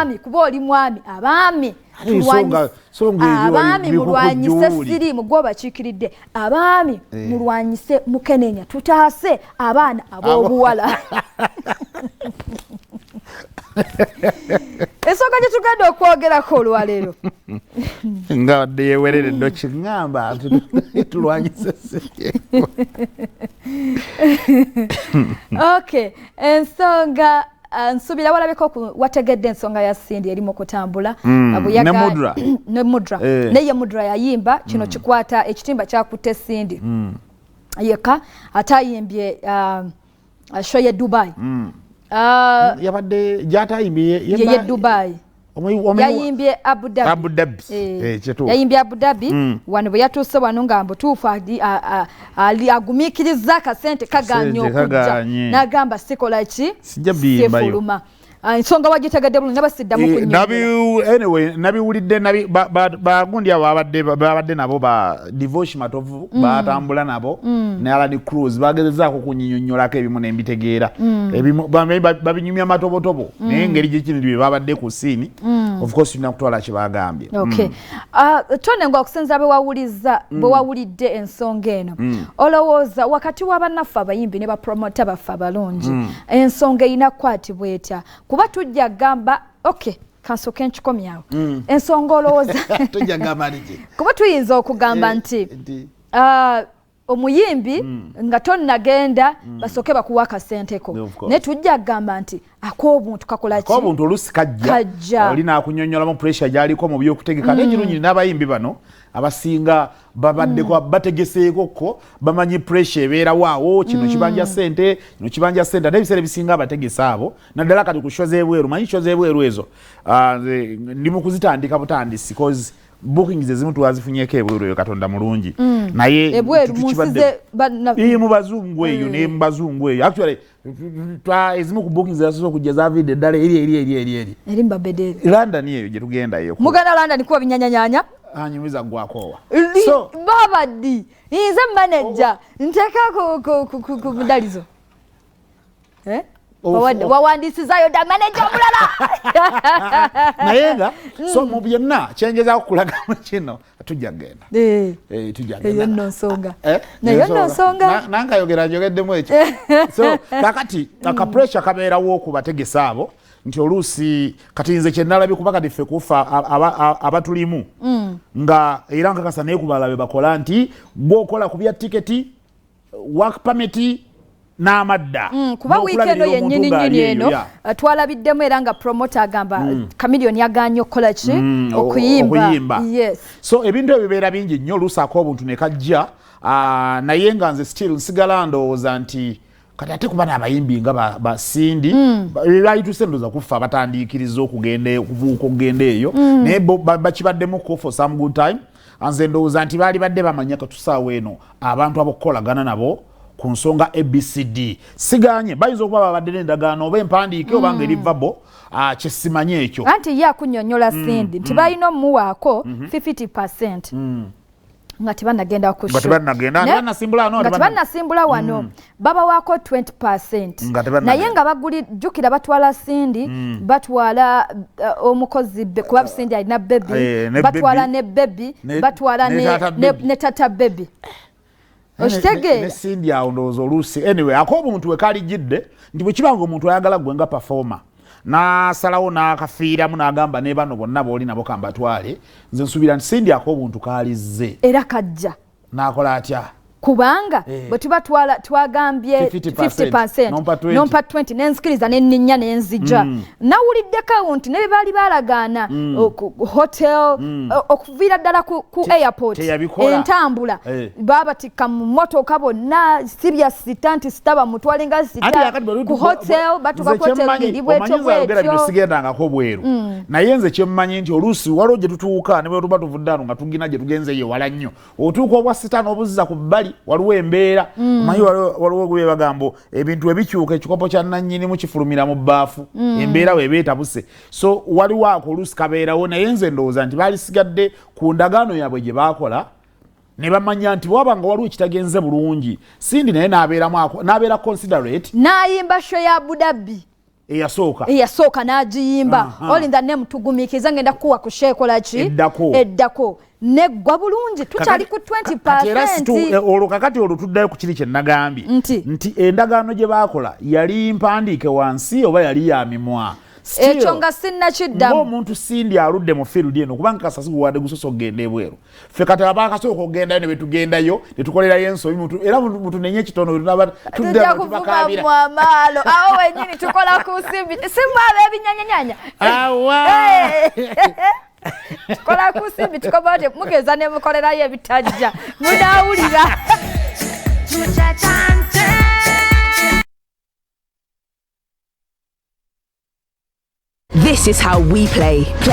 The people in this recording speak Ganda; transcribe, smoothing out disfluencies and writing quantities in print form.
Abaami, kuba oli mwami, abaami Ate songa eri abaami bikuku mulwanyise gy'oli. siriimu, gwe obakiikiridde. Abaami mulwanyise mukenenya, tutaase abaana ab'obuwala. Ensonga gye tugenda okwogerako olwaleero nga badde yewereredde okiŋŋamba nti tulwanyise siriimu. Okay, ensonga nsuubira walabeko wategedde ensonga ya Cindy eri mu kutambula. Ne Mudra. Ne Mudra. Naye Mudra yayimba kino kikwata ekitimba kyakutte Cindy yekka, ate ayimbye show ye Dubai. Yabadde gyatayimbye ye Dubai. Yayimbye Abu Dhabi. Abu Dhabi. Kituufu. Yayimbye Abu Dhabi. Wano bwe yatuuse wano nga mbutuufu ali agumiikiriza akasente kaganye Akasente okujja. kaganye. N'agamba sikola ki? Sijja biyimbayo. Sifuluma. Ensonga wagitegedde bulungi, nabasiddamu kunnyonnyola. Anyway, nabiwulidde bagundi abo babadde nabo ba Devosh Matovu batambula nabo ne Alan Cruz, bagezezaako kunyinyonnyolako ebimu ne mbitegeera. Ebimu babinyumya matobotobo, naye engeri gye kiri bye babadde ku scene, of course tulina kutwala kye bagambye. Okay. Tone nga okusinziira bwe wawulidde ensonga eno, olowooza wakati w'abannaffe abayimbi ne bapromota baffe abalungi, ensonga erina kukwatibwa etya? Kuba tujja kugamba, okay, kansooke nkikomyawo. Ensonga olowooza Tujja kugamba nti kuba tuyinza okugamba nti nti omuyimbi nga tonnagenda basooke bakuwa akasenteko. Of course. Naye tujja kugamba nti ak'obuntu kakola ki? Ak'obuntu oluusi kajja. Kajja. Oli n'akunyonnyolamu pressure gy'aliko mu by'okutegeka. Naye ekirungi n'abayimbi bano abasinga babaddeko bategeseeko ko, bamanyi pressure ebeerawo awo, kino kibanja ssente, kino kibanja ssente. Ate ebiseera ebisinga abategese abo, naddala kati ku show z'ebweru, manyi show z'ebweru ezo, nze ndi mu kuzitandika butandisi, cause bookings ezimu twazifunyeeko ebweru eyo, Katonda mulungi. Naye Ebweru mu nsi tukibadde ze mu bazungu eyo, ne mu bazungu eyo. Actually, ezimu ku bookings ezasoose okujja zaviidde eddala eri, eri, eri, eri, eri. Eri mbabederi. London eyo gye tugendayo. Muganda London kuba binyanyanyanya. Anyumiza gwakoowa. So Babaddi nze manager nteeka ku mudalizo. Wawandiisizaayo dda manager omulala. Naye nga so mu byonna kyengezaako kulaga mu kino, tujja kugenda. Tujja Eyo kugenda. nno nsonga. Naye nno nsonga. Nankayogera njogeddemu ekyo. So kakati aka pressure kabeerawo ku bategesi abo nti oluusi kati nze kye nalabye, kuba kati ffe kufa abatulimu nga era nkakasa naye ku balala be bakola nti gw'okola ku bya tiketi, work permit n'amadda. Kuba wiiki eno N'okulabirira omuntu yennyini ng'ali nnyini eyo, eno, ya. twalabiddemu era nga promoter agamba Chameleone yagaanye okukola ki? Okuyimba. Okuyimba. Yes. So ebintu ebyo bibeera bingi nnyo, oluusi ak'obuntu ne kajja, naye nga nze still nsigala ndowooza nti kati ate kuba n'abayimbi nga ba Cindy, bayituse ndowooza kufa abatandiikiriza okugenda, okubuuka okugenda eyo, naye bo bakibaddemuko for some good time. Nze ndowooza nti baali badde bamanya katusaawa eno abantu ab'okukolagana nabo ku nsonga ABCD. Siganye bayinza okuba babadde n'endagaano oba empandiike oba ngeri vabo, kyesimanyi ekyo. Anti ye akunnyonnyola Cindy nti balina omuwaako 50% nga tebannagenda ku Nga show. tebannagenda, tebannasimbula wano, nga tebannasimbula wano, babawaako 20%. Nga tebannagenda. Naye nga baguli, jjukira batwala Cindy, batwala omukozi kuba Cindy alina baby, Ne batwala baby. ne baby, batwala Ne tata baby. ne tata baby. Okitegeera? Ne Cindy awo ndowooza oluusi anyway ak'obuntu we kalijjidde nti bwe kiba nga omuntu ayagala gwe nga performer n'asalawo n'akafiiramu n'agamba ne bano bonna b'oli nabo kambatwale, nze nsuubira nti Cindy ak'obuntu kaalizze. Era kajja. N'akola atya? Kubanga bwe tuba twagambye 50%, 50%, nompa 20. nompa 20, nenzikiriza nenninnya nenzija. Nawuliddeko nti ne bye baali balagaana, hotel, okuviira ddala ku airport, Teyabikola. entambula, babatikka mu mmotoka bonna, si bya sita nti sita bamutwale nga sita. Anti kakati bwe Ku hotel, batuuka nze ku hotel kyemmanyi, ngeri bwetyo omanyi nze ayogera bino bwetyo. sigendangako bweru. Naye nze kyemmanyi nti oluusi waliwo gye tutuuka ne bwe tuba tuvudde ano nga tugina gye tugenze eyo wala nnyo, otuuka obwa sita n'obuzza ku bbali, waliwo embeera. Omanyi waliwo gwe bagambo ebintu ebikyuka, ekikopo kya nannyinimu kifulumira mu bbaafu, embeera weeba etabuse. So waliwo ako oluusi kabeerawo, naye nze ndowooza nti baalisigadde ku ndagaano yaabwe gye baakola ne bamanya nti waba nga waliwo ekitagenze bulungi, Cindy naye n'abeeramu n'abeera considerate. N'ayimba show ya Abu Dhabi. Eyasooka. Eyasooka n'agiyimba. All in the name tugumiikiriza, ngenda kukuwa ku show ekola ki? Eddako. Eddako, neggwa bulungi, tukyali ku 20. Kati era olwo kakati olwo tuddayo ku kiri kye nagambye. Nti? Nti endagaano gye baakola yali mpandiike wansi oba yali ya mimwa? Ekyo nga sinnakiddamu. Ng'omuntu Cindy aludde mu field eno, kubanga kasasi guwadde gusoose okugenda ebweru, ffe kati abakasooka okugendayo ne betugendayo ne tukolerayo ensobi, era mutunenye ekitono. Tujja kuvumamu amaalo awo wenyini. Tukola ku nsimbi, simu ab'ebinyanyanyanya. Awa. Tukola ku nsimbi, tukomawo te mugeza ne mukolerayo ebitajja, munaawulira. Tuchachante. This is how we play. Play.